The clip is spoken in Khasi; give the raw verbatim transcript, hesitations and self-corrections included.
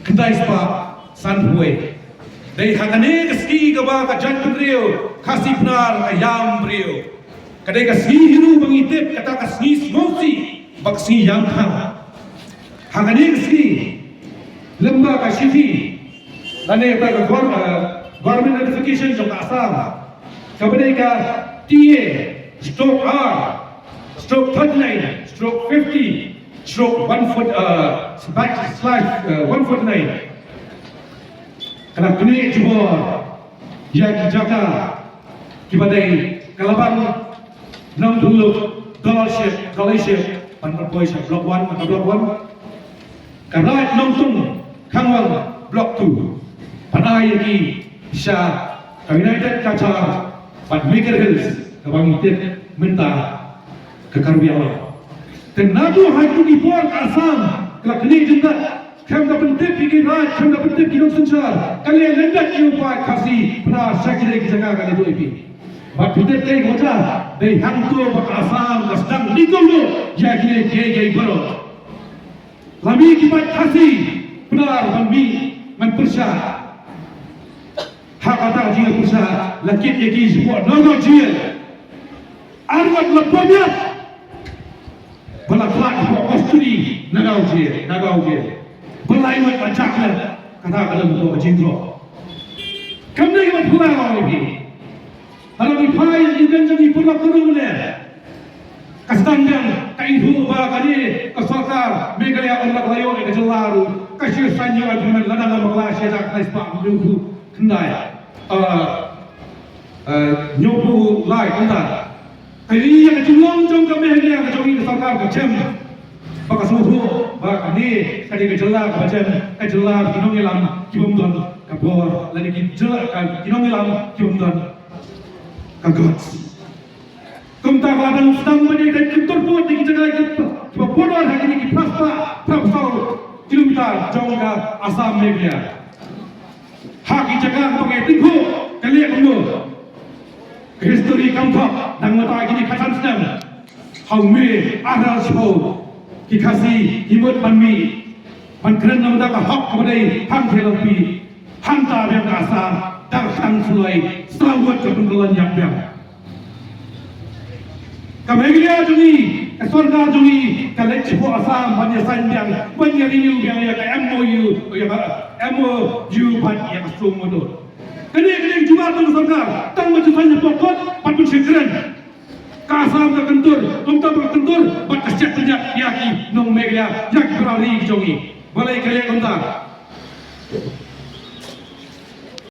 Khyndai spah sanphew wei. Dei ha kane ka sngi kaba ka jaitbynriew Khasi Pnar ka ïam briew. Ka dei ka sngi hi ruh ba ngi tip kata ka sngi sngewsih bad ka sngi ïam thang. Ha kane ka sngi lem bad ka shithi lane kata ka gor-, eh, government notification jong ka Assam kaba dei ka T A stroke R stroke thirty-nine stroke fifty stroke one forty, uh, backslash, uh, one forty-nine. Ka la knieh jubor ïa ki jaka kiba dei Kalabang, Nongthymmluh, Dollship, Dollship, ban poi sha Block one, ka Block one. Ka Raid Nongtung, Khangwang, Block two. Ban ai ïa ki sha ka United Cachar bad Meeker Hills kaba ngi tip mynta ka Karbi Anglong. Te naduh ha kito ki por ka Assam ka la knieh jyndat, khlem da pyntip ïa ki raid, khlem da pyntip ki nongsynshar, ka leh lyndet ïa u paid Khasi Pnar sha kine ki jaka ka la ïoh ïa phi. Bad phi tip kaei ka wajah? Dei hangto ba ka Assam ka sdang nikong ïa kine kiei kiei baroh. La mih ki paid Khasi Pnar ban mih ban pyrshah. Ha kata ka jingpyrshah la kit ïa ki shapoh Nagaon Jail. Ar ngut la pom ïap ba la khlad shapoh custody Nagaon Jail, Nagaon Jail. Ba lai ngut la jah ïap. Kata ka dei ka jingthrang. Kam dei ba pura ïa ki. Haba ngi phai ïa ki bynta jong ngi pura pura ne. Ka sdang biang ka ithuh ba kane ka sorkar Meghalaya yn lak la ïoh ïa ka jylla ruh ka shu saiñ ïa ka agreement lada ngam bakla shi hajar khyndai spah hynñiewphew khyndai. Ah, ah, hynñiewphew lai kumta. Ka ïa ka jinglong jong ka Meghalaya ka jong ngi ka sorkar ka jem. Ba ka sngewthuh ba kane ka dei ka jylla kaba jem, ka jylla ki nongïalam ki bym don ka bor, lane ki jylla ka ki nongïalam ki bym don ka guts. Kumta ka la dang sdang ban ïa ka kyntur pud ïa ki jaka ki, kiba border ha kine ki phra spah phra phew saw kilometer jong ka Assam Meghalaya. Ha ki jaka kiba ngi tyngkhuh ka leh kumno. Ka history kam thok dang mynta kine khatsan snem. Ha u May arhajar shiphew ki Khasi ki mut ban mih ban kren na ka bynta ka hok kaba dei hangthie lynti. Hangta biang ka Assam, dar tang suloi, sawut ka pynkylla ïap biang. Ka Meghalaya jong ngi, ka sorkar jong ngi, ka leit shapoh Assam ban ïa sign biang, ban ïa renew biang ïa ka M O U, ïa ka M O U bad ïa ka Sum Mudut. Kane, kane ka jubab jong ka sorkar, tang ban ïa sign shapoh kot, bad ban ïa kren. Ka Assam ka kyntur, kumta ba ka kyntur, bad ka siat pynïap ïa ki nong Meghalaya, ïa ki para ri ki jong ngi. Balei ka leh kumta?